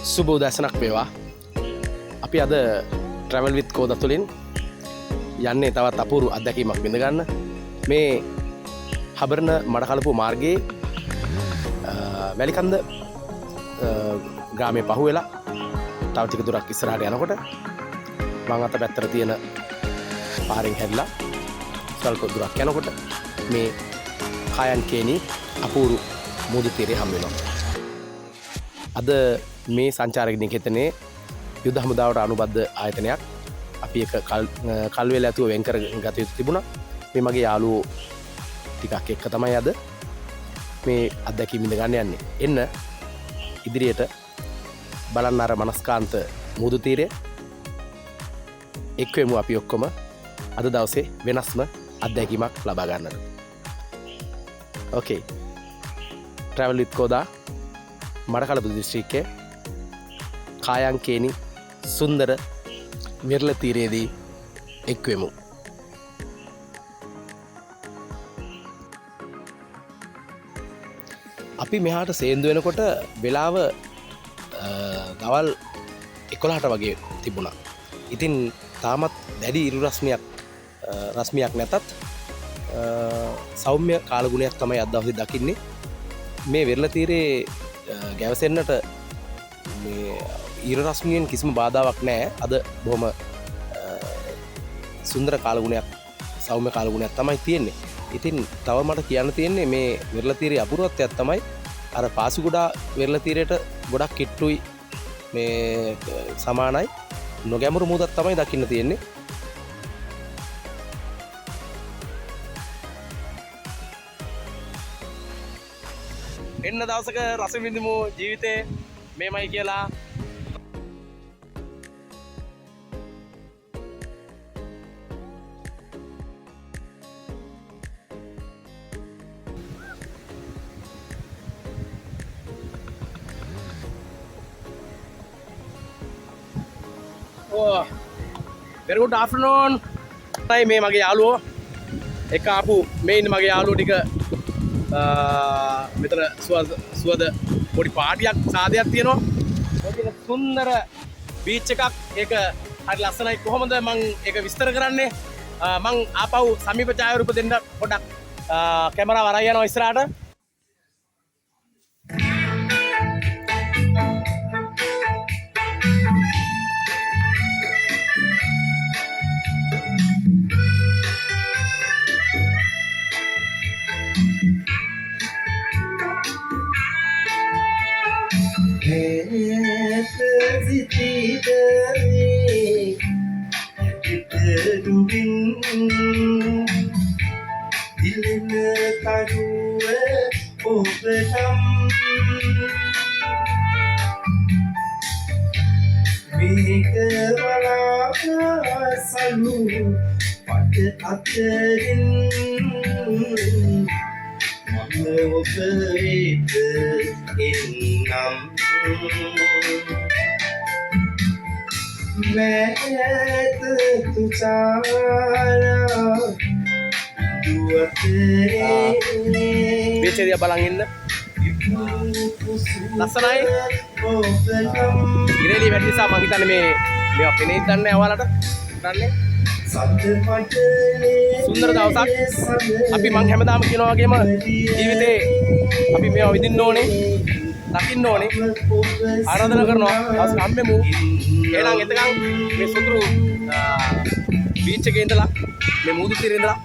සුබ උදෑසනක් වේවා. අපි අද ට්‍රැවල් විත් කෝදා තුලින් යන්නේ තවත් අපූර්ව අත්දැකීමක් විඳ ගන්න. මේ හබරණ මඩකලපුව මාර්ගයේ වැලිකන්ද ග්‍රාමයේ පහුවෙලා තව ටික දුරක් ඉස්සරහට යනකොට වම් අත පැත්තට තියෙන පාරෙන් හැරිලා ස්වල්ප දුරක් යනකොට මේ කායන්කේනි අපූර්ව මුහුදු තීරය හම්බ වෙනවා. අද මේ සංචාරක නිකේතනයේ යුද හමුදාවට අනුබද්ධ ආයතනයක්. අපි එක කල් වේල ඇතුව වෙන් කර ගත යුතු තිබුණා. මේ මගේ යාළුවෝ ටිකක් එක්ක තමයි අද මේ අත්දැකීම් විඳ ගන්න යන්නේ. එන්න ඉදිරියට බලන්න අර මනස්කාන්ත මුහුදු තීරය. එක්වෙමු අපි ඔක්කොම අද දවසේ වෙනස්ම අත්දැකීමක් ලබා ගන්නට. ඕකේ. ට්‍රැවල් විත් කෝදා මඩකලපුව දිස්ත්‍රික්කයේ කායන්කේනි සුන්දර වෙරළ තීරයේදී එක්වෙමු. අපි මෙහාට සේන්දු වෙනකොට වෙලාව දවල් 11ට වගේ තිබුණා. ඉතින් තාමත් දැඩි ඉරු රශ්මියක් නැතත් සෞම්‍ය කාලගුණයක් තමයි අද දවසේ දකින්නේ. මේ වෙරළ තීරයේ ගැවසෙන්නට මේ ඉර රශ්මියෙන් කිසිම බාධාවක් නෑ. අද බොහොම සුන්දර කාලගුණයක්, සෞම්‍ය කාලගුණයක් තමයි තියෙන්නේ. ඉතින් තව මට කියන්න තියෙන්නේ මේ වෙරළ තීරයේ අපූර්වත්වයක් තමයි අර පාසිගුඩා වෙරළ තීරයට ගොඩක් කිට්ටුයි මේ සමානයි නොගැඹුරු මුහුදක් තමයි දකින්න තියෙන්නේ. එන්න දවසක රස විඳිමු ජීවිතේ මේමයි කියලා. Oh, very good afternoon. තමයි මේ මගේ යාළුවෝ එක ආපු මේ ඉන්න මගේ යාළුවෝ ටික මෙතන සුවද පොඩි පාටියක් සාදයක් තියෙනවා. ඔය සුන්දර බීච් එකක්. ඒක හරි ලස්සනයි. කොහොමද මං ඒක විස්තර කරන්නේ? මං ආපහු සමීප ඡායාරූප දෙන්න පොඩක් කැමරාව අරන් යනවා ඉස්සරහට. අතරින් මම ඔබ වෙත එන්නම්. මෑත තුෂාරා දුවතරේ බීච් එක දිහා බලන් ඉන්න. ලස්සනයි. ඉරේලි වැඩි නිසා මං හිතන්නේ මේවා පෙනෙයිද දන්නේ නැහැ ඔයාලට. දන්නේ. සුන්දර දවසක්. අපි මං හැමදාම කියනවා වගේම ජීවිතේ අපි මේවා විඳින්න ඕනේ, දකින්න ඕනේ. ආරාධනා කරනවා දවසක හම්බෙමු. එහෙනම් එතකන් මේ සුන්දර බීච් එකේ ඉඳලා මේ මුහුදු තීරේ ඉඳලා